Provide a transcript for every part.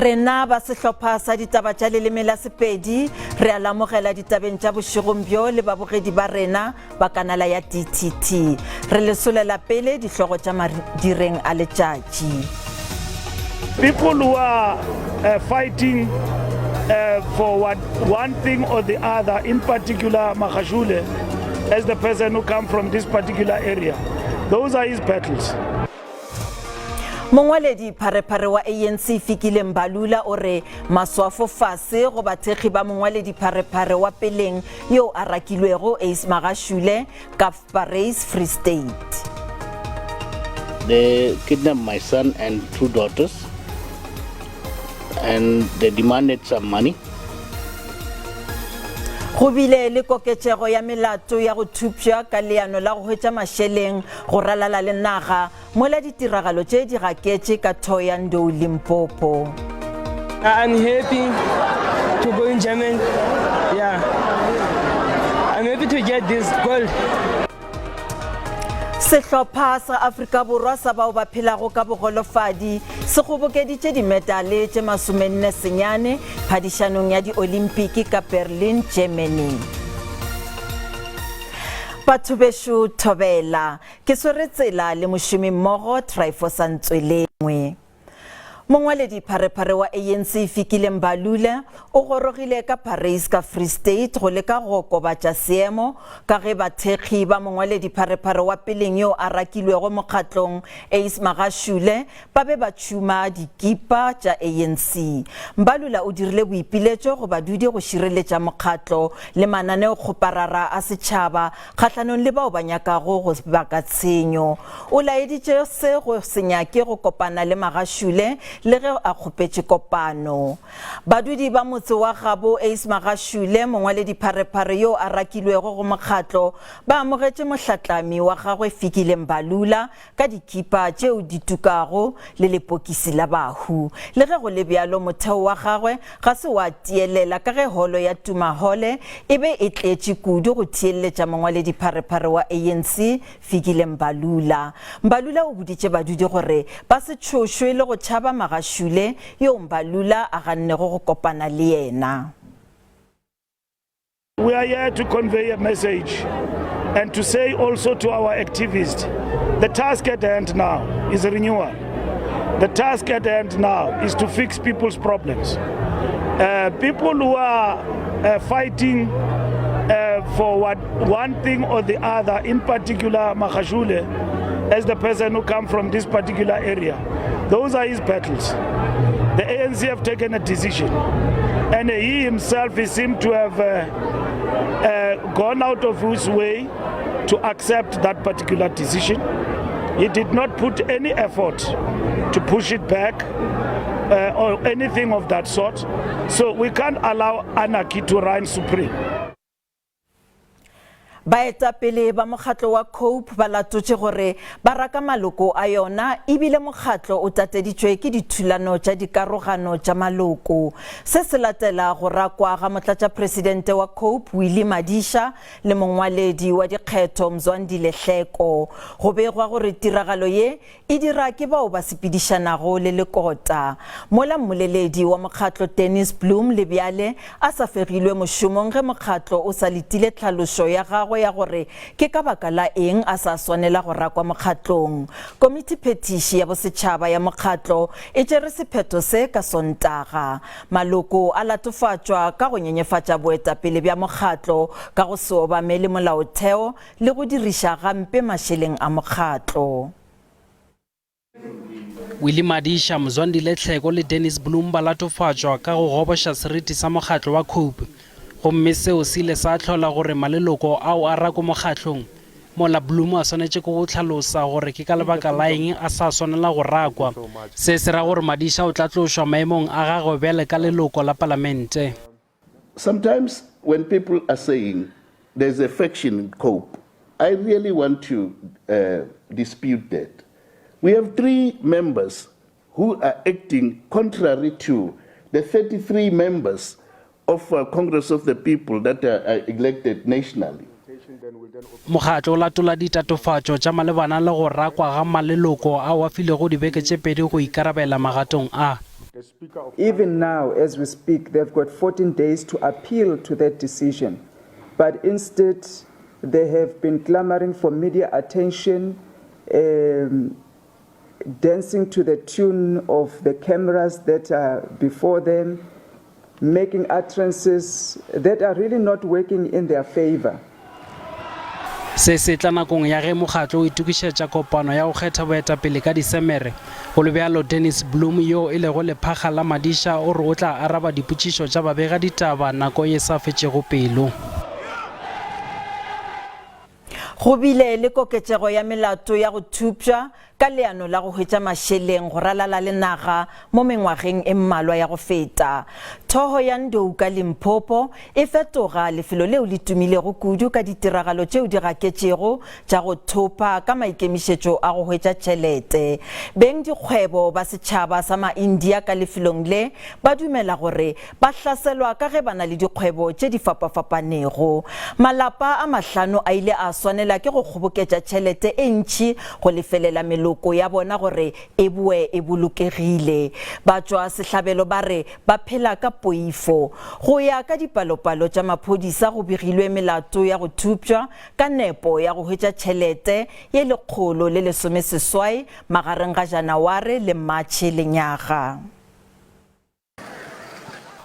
Rena ba sehlopha sa ditaba tša leleme la Sepedi re a lamogela ditabeng tša bošegong bjo le babogedi ba rena ba kanala ya DTT. Re le solela pele dihlogo tša madireng a letšatši. People who are uh, fighting uh, for what, one thing or the other, in particular Magashule, as the person who come from this particular area, those are his battles. Mongwaledi pharephare wa ANC Fikile Mbalula o re maswafo fase go bathekgi ba mongwaledi pharephare wa peleng yo a rakilwego Ace Magashule ka Parys Free State. They kidnapped my son and two daughters and they demanded some money. Go bile le koketšego ya melato ya go thupša ka leano la go hwetša mašeleng go ralala le naga mola ditiragalo tše di gaketše ka Thohoyandou, Limpopo. I'm happy to go in Germany. Yeah. I'm happy to get this gold. Sehlopha sa Afrika Borwa sa bao ba phelago ka bogolofadi se kgobokeditše dimetale tše 49 phadišanong ya Diolimpiki ka Berlin, Germany. Batho bešo thobela, ke swere tsela le mošomimmogo Tryphosa Ntswelengwe. Mongwaledi pharephare wa ANC Fikile Mbalula o gorogile ka Parys ka Free State go leka go okobatša seemo ka ge bathekgi ba mongwaledi pharephare wa peleng yo a rakilwego mokgatlong Ace Magashule ba be ba tšhuma dikipa tša ANC. Mbalula o dirile boipiletšo go badudi go šireletša mokgatlo le mananeokgoparara a setšhaba kgahlanong le bao ba nyakago go baka tshenyo. O laeditše se go se nyake go kopana le Magashule le ge a kgopetše kopano. Badudi ba motse wa gabo Ace Magashule, mongwaledipharephare yo a rakilwego go mokgatlo, ba amogetše mohlatlami wa gagwe Fikile Mbalula ka dikipa tšeo di tukago le lepokisi la bahu. Le ge go le bjalo, motheo wa gagwe ga se wa tielela ka ge holo ya Tumahole e be e tletše kudu go theeletša mongwaledipharephare wa ANC Fikile Mbalula. Mbalula o boditše badudi gore ba se tšhošwe le go tšhaba Magashule yo Mbalula a gannego go kopana le yena. We are here to convey a message and to say also to our activists, the task at hand now is renewal. The task at hand now is to fix people's problems. Uh, people who are uh, fighting uh, for what one thing or the other, in particular Magashule, as the person who come from this particular area, those are his battles. The ANC have taken a decision, and he himself he seemed to have uh, uh, gone out of his way to accept that particular decision. He did not put any effort to push it back uh, or anything of that sort. So we can't allow anarchy to reign supreme. Baetapele ba mokgatlo wa Cope ba latotše gore ba raka maloko a yona ebile mokgatlo o tateditšwe ke dithulano tša dikarogano tša maloko. Se se latela go rakwa ga motlatšapresidente wa Cope Willie Madisha le mongwaledi wa dikgetho Mzwandile Hleko. Go begwa gore tiragalo ye E dira ke bao ba sepedišanago le lekota. Mola mmoleledi wa mokgatlo Dennis Bloem le bjale a sa fegilwe mošomong ge mokgatlo o sa letile tlhalošo ya gagwe ya gore ke ka baka la eng a sa swanela go rakwa mokgatlong. Komitiphethiši ya bosetšhaba ya mokgatlo e tšere sephetho se ka Sontaga. Maloko a latofatšwa ka go nyenyefatša boetapele bja mokgatlo ka go se obamele molaotheo le go diriša gampe mašeleng a mokgatlo. Willie Madisha, Mzwandile Hleko le Dennis Bloem ba latofatšwa ka go goboša seriti sa mokgatlo wa Cope gomme seo se ile sa hlola gore maleloko ao a rakwe mokgatlong mola Bloem a swanetše ke go hlalosa gore ke ka lebaka la eng a sa swanela go rakwa. Se se ra gore Madisha o tla tlošwa maemong a gagwe bjale ka leloko la palamente. Sometimes when people are saying there's a faction in COPE, I really want to uh, dispute that. We have three members who are acting contrary to the 33 members of uh, Congress of the People that are, are elected nationally. Mokgatlo o latola ditatofatšo tša malebana le go rakwa ga maleloko ao a filwego dibeke tše pedi go ikarabela magatong a. Even now, as we speak, they've got 14 days to appeal to that decision. But instead, they have been clamoring for media attention, um, dancing to the tune of the cameras that are before them, making utterances that are really not working in their favor. Se se tla nakong ya ge mokgatlo o itokišetša kopano ya go kgetha boetapele ka Disemere. Go le bjalo, Dennis Bloem yo e lego lephakga la madiša o re o tla araba dipotšišo tša babegaditaba nako ye sa fetšego pelo. Go bile le koketšego ya melato ya go thupša ka leano la go hwetša mašeleng go ralala le naga mo mengwageng e mmalwa ya go feta. Thohoyandou ka Limpopo e fetoga lefelo leo le tumilego kudu ka ditiragalo tšeo di gaketšego tša go thopa ka maikemišetšo a go hwetša tšhelete. Beng dikgwebo ba setšhaba sa ma-India ka lefelong le ba dumela gore Ba hlaselwa ka ge ba na le dikgwebo tše di fapafapanego. Malapa a mahlano a ile a swanela ke go kgoboketša tšhelete e ntši go lefelela meloko ya bona gore e boe e bolokegile. Batšwasehlabelo ba re ba phela ka poifo. Go ya ka dipalopalo tša maphodisa go begilwe melato ya go thupša ka nepo ya go hwetša tšhelete ye 118 magareng ga Janaware le Matšhe lenyaga.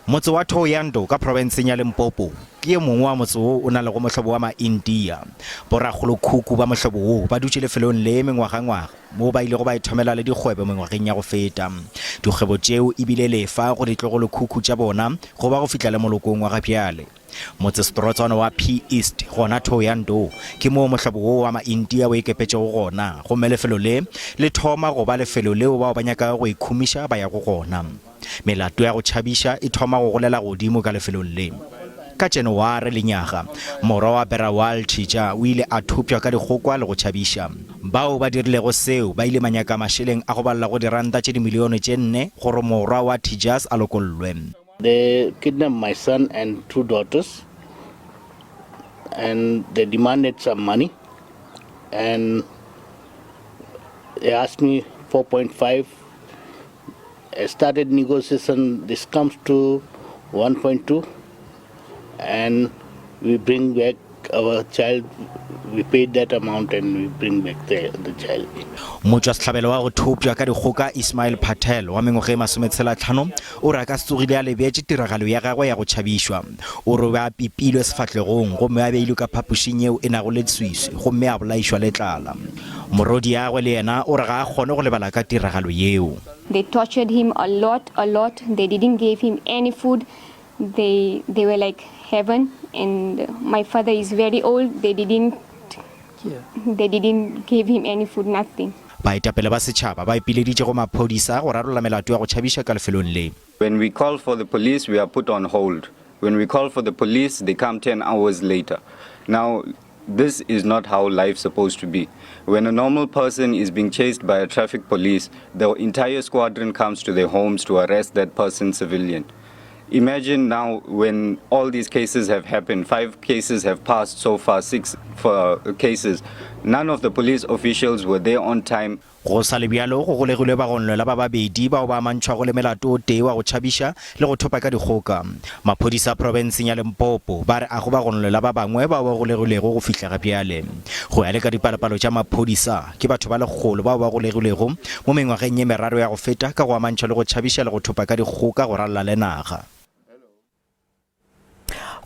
Motse wa Thohoyandou ka profenseng ya Limpopo ke ye mongwe wa motse wo o na lego mohlobo wa ma-India. Borakgolokhukhu ba mohlobo wo ba dutše lefelong le mengwagangwaga moo ba ilego ba ithomela le dikgwebo mengwageng ya go feta. Dikgwebo tšeo e bile lefa go ditlogolokhukhu tša bona go ba go fihla le molokong wa ga bjale. Motsesetorotswana wa Pee East gona Thohoyandou ke moo mohlobo wo wa ma-India o ikepetšego gona gomme lefelo le le thoma go ba lefelo leo bao ba nyakago go ikhumiša ba yago gona. Melato ya go tšhabiša e thoma go golela godimo ka lefelong le. Ka Janaware lenyaga, morwa wa Berawal Tshija o ile a thopša ka dikgokwa le go tšhabiša. Bao ba dirilego seo ba ile manyaka mašeleng a go balela go diranta tše dimilione tše nne gore morwa wa Tijas a lokollwe. They kidnapped my son and two daughters and they demanded some money and they asked me 4.5 I started negotiation this comes to 1.2 and we bring back our child we paid that amount and we bring back the, the child Motšwasehlabelo wa go thopša ka dikgoka Ismail Patel wa mengwaga e masometshelatlhano o re a ka se tsogile a lebetše tiragalo ya gagwe ya go tšhabišwa. O re o be a pipilwe sefahlegong gomme a beilwe ka phapošing yeo e nago le leswiswi gomme a bolaišwa le tlala. Morwediagwe le yena o re ga a kgone go lebala ka tiragalo yeo. They tortured him a lot, a lot. They didn't give him any food. They, they were like heaven. And my father is very old. They didn't, they didn't give him any food, nothing. Baetapele ba setšhaba ba ipileditše go maphodisa go rarolla melato ya go tšhabiša ka lefelong le. When we call for the police, we are put on hold. When we call for the police, they come 10 hours later. Now, this is not how life's supposed to be. When a normal person is being chased by a traffic police, the entire squadron comes to their homes to arrest that person civilian. Imagine now when all these cases have happened, 5 cases have passed so far, 6 cases. None of the police officials were there on time. Go sa le bjalo, go golegilwe bagonlwelwa ba babedi bao ba amantšhwago le melato o tee wa go tšhabiša le go thopa ka dikgoka. Maphodisa a profenseng ya Limpopo ba re a go bagonlwelwa ba bangwe bao ba golegilwego go fihla ga bjale. Go ya le ka dipalopalo tša maphodisa, ke batho ba lekgolo bao ba golegilwego mo mengwageng ye meraro ya go feta ka go amantšhwa le go tšhabiša le go thopa ka dikgoka go ralala le naga.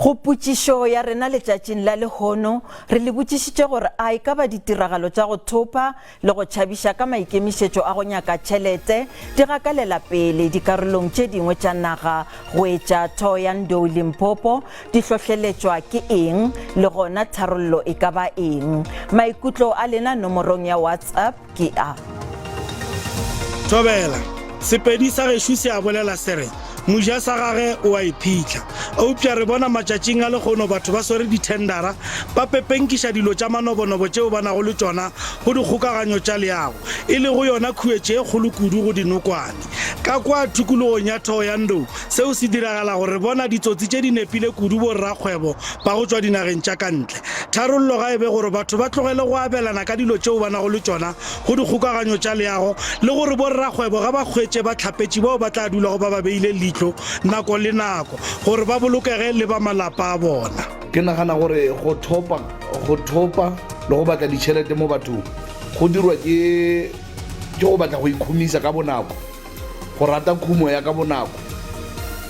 Go potšišo ya rena letšatšing la lehono, re le botšišitše gore a e ka ba ditiragalo tša go thopa le go tšhabiša ka maikemišetšo a go nyaka tšhelete di gakalela pele dikarolong tše dingwe tša naga go etša Thohoyandou Limpopo, di hlohleletšwa ke eng le gona tharollo e ka ba eng. Maikutlo a lena nomorong ya WhatsApp ke a. Thobela, Sepedi sa gešo se a bolela se re. Moja sa gage o a iphihla. Eupša re bona matšatšing a lehono batho ba swere dithendara, ba pepenkiša dilo tša manobonobo tšeo ba nago le tšona go dikgokaganyo tša leago, e lego yona khuetšo e kgolo kudu go dinokwane. Ka kua tikologong ya Thohoyandou, seo se diragala gore re bona ditsotsi tše di nepile kudu borrakgwebo ba go tšwa dinageng tša ka ntle. Tharollo ga e be gore batho ba tlogele go abelana ka dilo tšeo ba nago le tšona go dikgokaganyo tša leago le gore borrakgwebo ga ba hwetše bahlapetši bao ba tla dulago ba ba beile leihlo nako le nako gore ba bolokege le ba malapa a bona. Ke nagana gore go thopa, go thopa le go batla ditšhelete mo bathong go dirwa ke ke go batla go ikhumisa ka bonako, go rata khumo ya ka bonako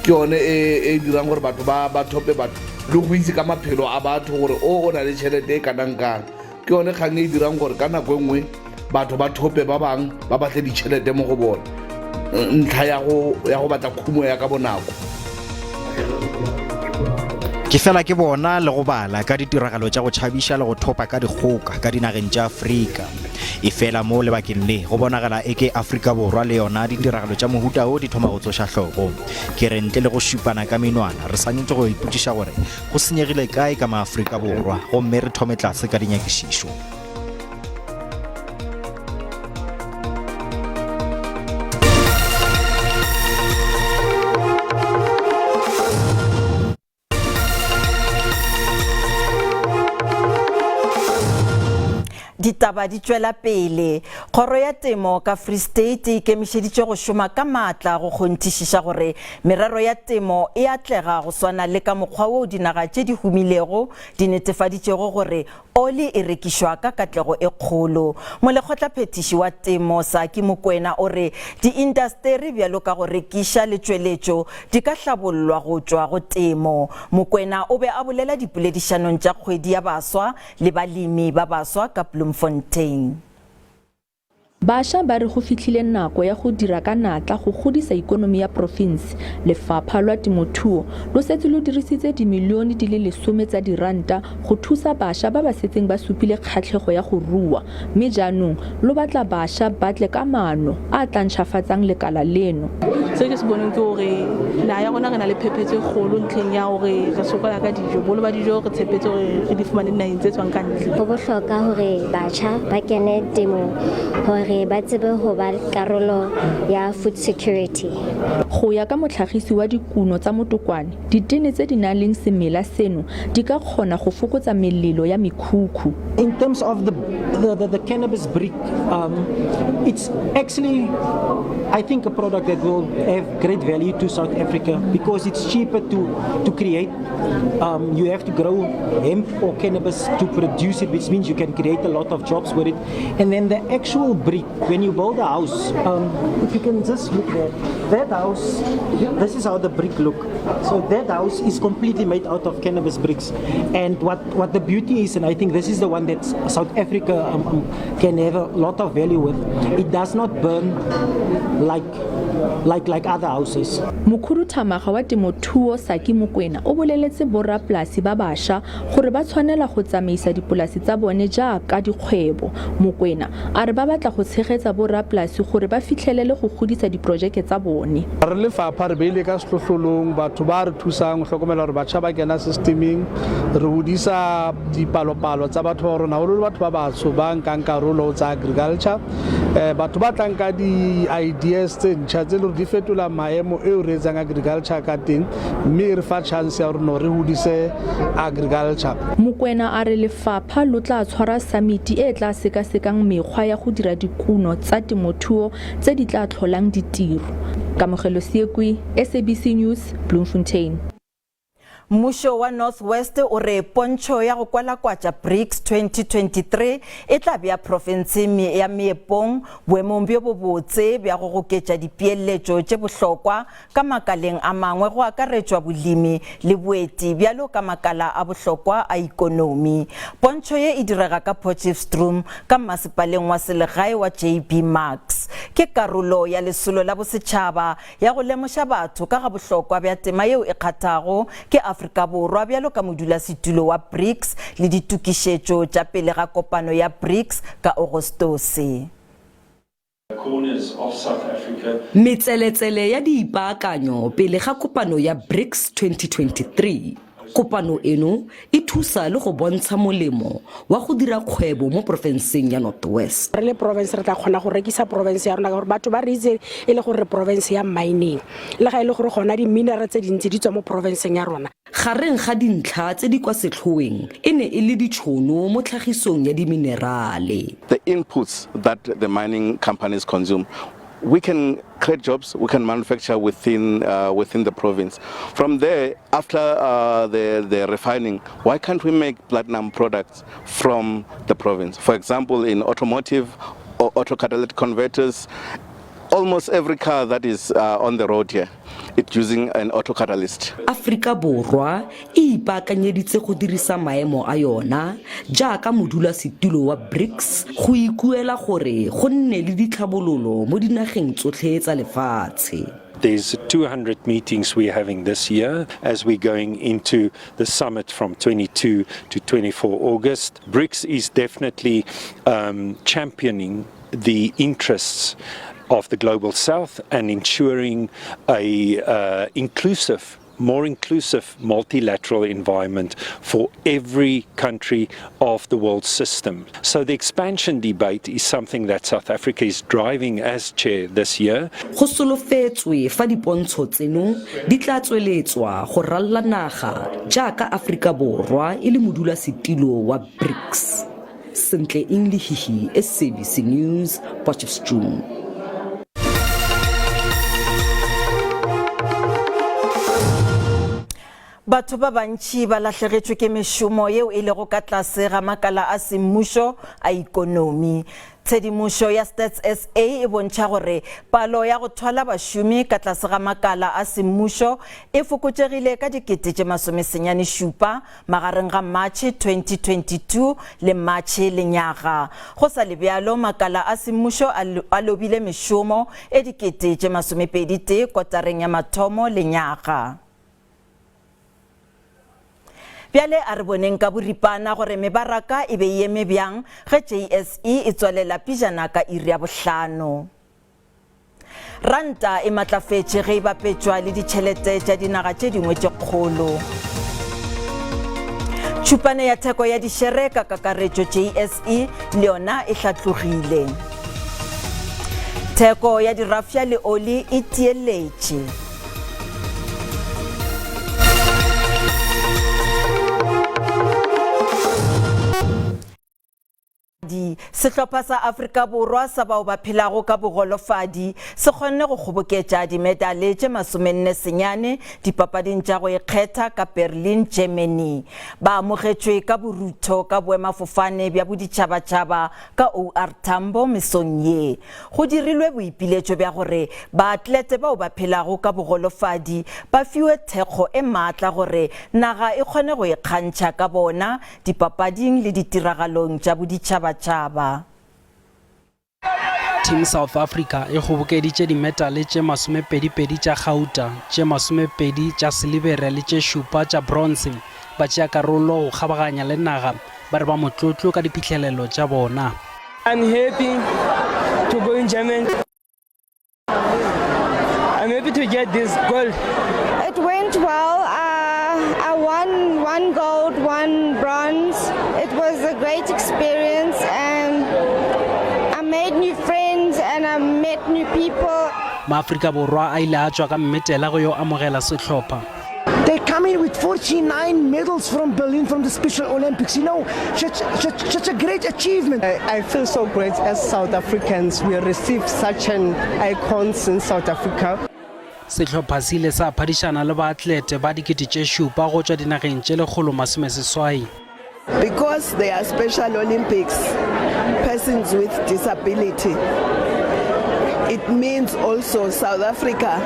ke yone e e dirang gore batho ba ba thope batho le go itse ka maphelo a batho gore o o na le tšhelete e kanang kang. Ke yone kgang e e dirang gore ka nako e nngwe batho ba thope ba bang ba batle ditšhelete mo go bone ntlha ya go ya go batla khumo ya ka bonako. Ke fela ke bona le go bala ka ditiragalo tša go tšhabiša le go thopa ka dikgoka ka dinageng tša Afrika. Efela mo lebakeng le, go bonagala eke Afrika Borwa le yona ditiragalo tša mohuta wo di thoma go tsoša hlogo. Ke re ntle le go šupana ka menwana, re swanetše go ipotšiša gore Go senyegile kae ka maAfrika Borwa gomme re thome tlase ka dinyakišišo. Ditaba di tšwela pele. Kgoro ya Temo ka Free State e ikemišeditše go šoma ka maatla go kgonthišiša gore merero ya temo e atlega go swana le ka mokgwa woo dinaga tše di humilego di netefaditšego gore oli e rekišwa ka katlego e kgolo. Molekgotlaphethiši wa Temo Saki Mokoena o re diintasteri bjalo ka go rekiša le tšweletšo di ka hlabollwa go tšwa go temo. Mokoena o be a bolela dipoledišanong tša kgwedi ya baswa le balemi ba baswa ka Bloemfontein. Baša ba re go fihlile nako ya go dira ka natla go godisa ikonomi ya porofense. Lefapha lwa temothuo lo setse lo dirisitse dimilione di le lesome tsa diranta go thusa baša ba ba setseng ba supile kgatlhego ya go rua mme jaanong lo batla baša ba tle ka maano a a tla ntšhafatsang lekala leno. Se ke se boneng ke gore naga ya rona re na le phephetso e kgolo ntlheng ya gore re sokola ka dijo. Bogolo ba dijo re tshepetse gore re di fumane dinaheng tse tswang ka ntle. Go bohlokwa gore batjha ba kene temong gore ba tsebe ho ba karolo ya food security. Go ya ka motlhagisi wa dikuno tsa motokwane, Ditene tse di nang leng semela seno di ka kgona go fokotsa melelo ya mekhukhu. In terms of the, the, the, the cannabis brick, um, it's actually, I think, a product that will have great value to South Africa because it's cheaper to, to create. Um, you have to grow hemp or cannabis to produce it, which means you can create a lot of jobs with it. And then the actual brick, when you build a house, um, if you can just look there, that house, this is how the brick look. So that house is completely made out of cannabis bricks. And what, what the beauty is, and I think this is the one that South Africa um, um, can have a lot of value with, it does not burn like like like other houses. Mokhuduthamaga wa temothuo Saki Mokwena o boleletse borrapolasi ba basha gore ba tshwanela go tsamaisa dipolasi tsa bone jaaka dikgwebo. Mokwena a re ba batla go tshegetsa borrapolasi gore ba fitlhelele go godisa diporojeke tsa bone. Re le lefapha re beile ka sehlohlolong batho ba re thusang go hlokomela gore batjha ba kena systemeng. Re hodisa dipalopalo tsa batho ba rona, haholo batho ba batsho ba nkang karolo ho tsa agriculture. Eh, batho ba tlang ka di-ideas tse ntjha tse le gore di fetola maemo eo re etsang agriculture ka teng mme e re fa chance ya gore no re hodise agriculture. Mokwena a re lefapha lo tla tshwara samiti e e tla sekasekang mekgwa ya go dira dikuno tsa temothuo tse di tla tlholang ditiro. Kamogelo Seekwi, SABC News, Bloemfontein. Mmušo wa North West o re pontšho ya go kwalakwatša BRICS 2023 e tla bea profense ya meepong boemong bjo bobotse bja go goketša dipeeletšo tše bohlokwa ka makaleng a mangwe go akaretšwa bolemi le boeti bjalo ka makala a bohlokwa a ikonomi. Pontšho ye e direga ka Potchefstroom ka mmasepaleng wa selegae wa JB Marks. Ke karolo ya lesolo la bosetšhaba ya go lemoša batho ka ga bohlokwa bja tema yeo e kgathago ke Afrika Borwa bjalo ka modulasetulo wa BRICS le ditokišetšo tša pele ga kopano ya BRICS ka Ogostose. Corners of South Africa. Metseletsele ya diipaakanyo pele ga kopano ya BRICS 2023. Kopano eno e thusa le go bontsha molemo wa go dira kgwebo mo porofenseng ya North West. Re le province re tla kgona go rekisa province ya rona ka gore batho ba re itse e le gore re province ya mining le ga e le gore gona di-mineral tse dintsi di tswa mo provinceng ya rona. Gareng ga dintlha tse di kwa setlhoeng e ne e le ditšhono mo tlhagisong ya diminerale. The inputs that the mining companies consume, we can create jobs, we can manufacture within, uh, within the province. From there, after uh, the, the refining, why can't we make platinum products from the province? For example, in automotive, autocatalytic converters, almost every car that is uh, on the road here it's using an auto catalyst. Afrika Borwa e ipaakanyeditse go dirisa maemo a yona jaaka modulasetulo wa BRICS go ikuela gore go nne le ditlhabololo mo dinageng tsotlhe tsa lefatshe. There's 200 meetings we're having this year as we're going into the summit from 22 to 24 August. BRICS is definitely um, championing the interests of the global south and ensuring a uh, inclusive more inclusive multilateral environment for every country of the world system. So the expansion debate is something that South Africa is driving as chair this year. Go solofetswe fa dipontsho tseno di tla tsweletswa go ralala naga jaaka Aforika Borwa e le modulasetilo wa BRICS. Sentle Inglihihi, SABC News, Potchefstroom. Batho ba bantši ba lahlegetšwe ke mešomo yeo e lego ka tlase ga makala a semmušo a ikonomi. Tshedimošo ya Stats SA e bontšha gore palo ya go thwala bašomi ka tlase ga makala a semmušo e fokotšegile ka dikete tše masomesenyane-šupa magareng ga Matšhe 2022 le Matšhe lenyaga. Go sa le bjalo, makala a semmušo a lobile mešomo e dikete tše masomepedi-tee kotareng ya mathomo lenyaga. Bjale a re boneng ka boripana gore mebaraka e be e eme bjang ge JSE e tswalela pejana ka iri ya bohlano. Ranta e matlafetše ge e bapetšwa le ditšhelete tša dinaga tše dingwe tše kgolo. Tšhupane ya theko ya dišere ka kakaretšo JSE le yona e hlatlogile. Theko ya dirafša le oli e tieletše. Sehlopha sa Afrika Borwa sa bao ba phelago ka bogolofadi se kgonne go kgoboketša dimedale tše masomenne senyane dipapading tša go ikgetha ka Berlin, Germany. Ba amogetšwe ka borutho ka boemafofane bja boditšhabatšhaba ka OR Tambo mesong ye. Go dirilwe boipiletšo bja gore baatlete bao ba phelago ka bogolofadi ba fiwe thekgo e maatla gore naga e kgone go ikgantšha ka bona dipapading le ditiragalong tša boditšhabatšhaba. Team South Africa e kgobokeditše dimetale tše masomepedipedi tša gauta, tše masomepedi tša silibere le tše šupa tša bronze. Batšeakarolo go kgabaganya le naga ba re ba motlotlo ka diphihlelelo tša bona. I'm happy to go in Germany. I'm happy to get this gold. It went well. Uh, I won one gold, one bronze. It was a great experience and I made new friends and I met new people. Maafrika Borwa a ile a tšwa ka mmetela go yo amogela sehlopha. They come in with 49 medals from Berlin from the Special Olympics. You know, such, such, such a great achievement. I, I feel so great as South Africans. We receive such an icons in South Africa. Sehlopha se ile sa phadišana le baatlete ba dikete tše šupa go tšwa dinageng tše lekgolo masomeseswai. Because they are Special Olympics persons with disability, it means also South Africa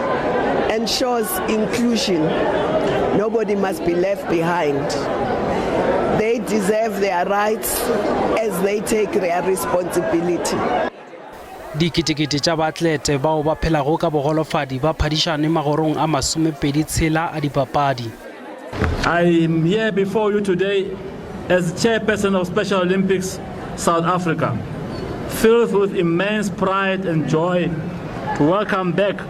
ensures inclusion. Nobody must be left behind. They deserve their rights as they take their responsibility. Diketekete tša baatlete bao ba phelago ka bogolofadi ba phadišane magorong a masomepedi tshela a dipapadi. I am here before you today as chairperson of Special Olympics South Africa. filled with immense pride and joy to welcome back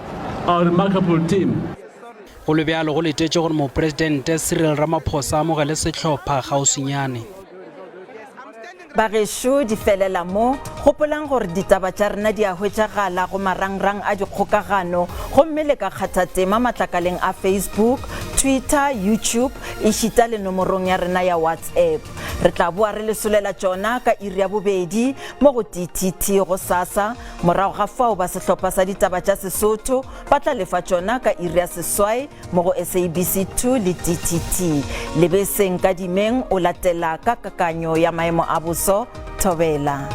our remarkable team. Go le bjalo, go letetšwe gore Mopresidente Cyril Ramaphosa a amogele sehlopha kgauswinyane. Bagešo di felela mo. Gopolang gore ditaba tša rena di a hwetšagala go marangrang a dikgokagano gomme le ka kgatha tema matlakaleng a Facebook, Twitter, YouTube ešita le nomorong ya rena ya WhatsApp. Re tla boa re le solela tšona ka iri ya bobedi mo go TTT gosasa. Morago ga fao ba sehlopha sa ditaba tša Sesotho ba tla lefa tšona ka iri ya seswai mo go SABC 2 le TTT. Lebeseng ka dimeng o latela ka kakanyo ya maemo a boso Thobela.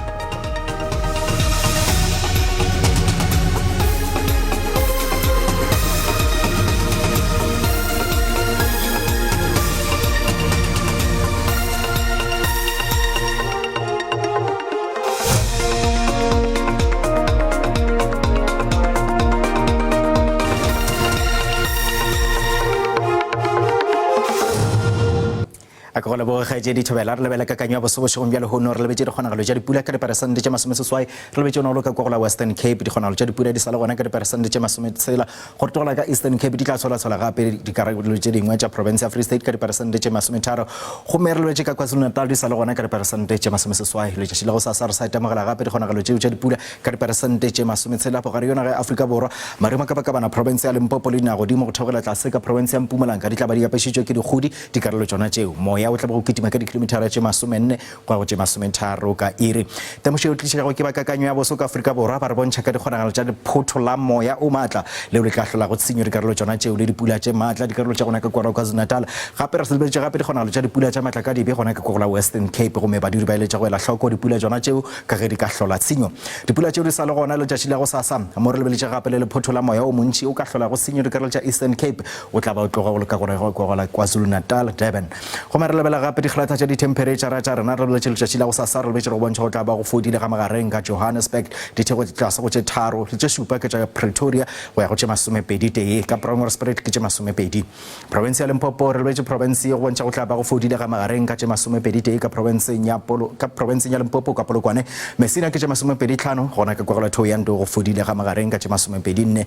A ke go leboge kgaetšedi Thobela. Re lebele kakanyo ya boso bošegong bja lehono. Re lebetše dikgonagalo tša dipula ka diperesente tše masomeseswai. Re lebetše yona go loka kwa go la Western Cape. Dikgonagalo tša dipula di sa le gona ka diperesente tše masometshela. Go rotogola ka Eastern Cape di tla tshwela-tshwela gape dikarolo tše dingwe tša profense ya Free State ka diperesente tše masometharo. Gomme re lebetše ka KwaZulu-Natal di sa le gona ka diperesente tše masomeseswai. Letšatši la gosasa re sa itemogela gape dikgonagalo tšeo tša dipula ka diperesente tše masometshela. Bogare yona ga ya Afrika Borwa, Marimo ka Bakabana, profense ya Limpopo le dinagodimo go theogela tlase ka profense ya Mpumalanga di tla ba di apešitšwe ke dikgodi. Dikarolo tšona tšeo moya o tla ba go kitima ka dikhilomithara tše masomenne go ya go tše masometharo ka iri. Temošo yeo tlišegago ke ba kakanyo ya boso ka Afrika Borwa ba re bontšha ka dikgonagalo tša lephotho la moya o maatla leo le tla hlolago tshenyo dikarolo tšona tšeo le dipula tše maatla dikarolo tša gona ka kua KwaZulu-Natal. Gape re lebeletše gape dikgonagalo tša dipula tša maatla ka dibe gona ka kua go la Western Cape gomme badudi ba eletša go ela hloko dipula tšona tšeo ka ge di ka hlola tshenyo. Dipula tšeo di sa le gona letšatši la gosasa. Mo re lebeletše gape le lephotho la moya o montši o ka hlolago tshenyo dikarolo tša Eastern Cape o tla ba o tloga go le ka gona go kwa go la KwaZulu-Natal, Durban. Gomme re lebela gape dikgratha tša dithemphereitšhara tša rena, re lebeletše letšatši la gosasa, re lebetše re go bontšha go tla ba go fodile ga magareng ka Johannesburg, ditheko di tlase go tše tharo le tše šupa ke tša Pretoria go ya go tše masomepedi tee, ka Bronkhorstspruit ke tše masomepedi. Profense ya Limpopo, re lebetše profense ye go bontšha go tla ba go fodile ga magareng ka tše masomepedi tee ka profenseng ya Polo, ka profenseng ya Limpopo ka Polokwane, Messina ke tše masomepedi tlhano, gona ka kwa go la Thohoyandou go fodile ga magareng ka tše masomepedi nne.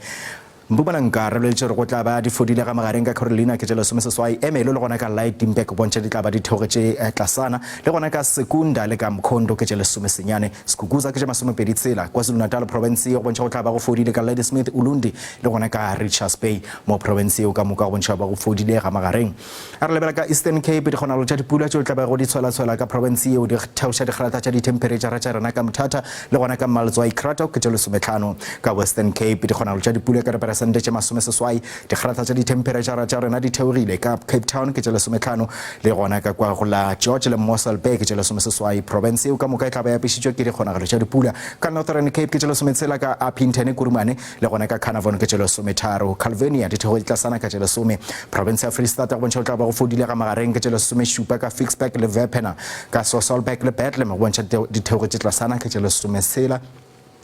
Mpumalanga, re boletše gore go tla ba di fodile ga magareng ka Carolina ke tše lesomeseswai, Ermelo le gona ka Lydenburg go bontšha di tla ba di theogetše tlasana, le gona ka Secunda le ka Mkhondo ke tše lesomesenyane, Skukuza ke tše masomepedi tshela, KwaZulu-Natal profense ye go bontšha go tla ba go fodile ka Ladysmith, Ulundi le gona ka Richards Bay mo profense yeo ka moka go bontšha ba go fodile ga magareng. A re lebela ka Eastern Cape, dikgonagalo tša dipula tšeo tla bego di tshwelatshwela ka profense yeo di theoša dikgrata tša dithemphereitšhara tša rena ka Mthatha le gona ka Maltswai Cradock ke tše lesometlhano. Ka Western Cape, dikgonagalo tša dipula ka diperesente tše masomeseswai. Dikgrata tša dithemphereitšhara tša rena di theogile ka Cape Town ke tše lesometlhano le gona ka kwa go la George le Mossel Bay ke tše lesomeseswai. Profense yeo ka moka e tla ba e apešitšwe ke dikgonagalo tša dipula. Ka Northern Cape ke tše lesometshela, ka Upington, Kurumane Le gona ka Carnarvon ke tše lesometharo, Calvinia dithego di tlasana ka tše lesome, profense ya Freistata go bontšha go tla ba go fodile ga magareng ke tše lesomešupa ka Ficksburg le Wepener, ka Sasolburg le Bethlehem go bontšha dithego tše tlasana ke tše lesometshela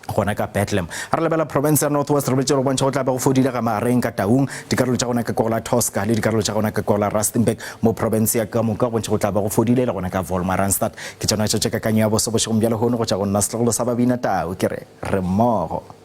gona ka Bethlehem. Ga re lebela profense ya North West re boletše go bontšha go tla ba go fodile ga magareng ka Taung, dikarolo tša gona ka kwa go la Tosca le dikarolo tša gona ka kwa go la Rustenburg mo profense ya ka moka go bontšha go tla ba go fodile le gona ka Wolmaranstad. Ke tšona tša tše kakanyo ya boso bošegong bja lehono go tša go nna setlogolo sa Babina Tau ke re re mmogo.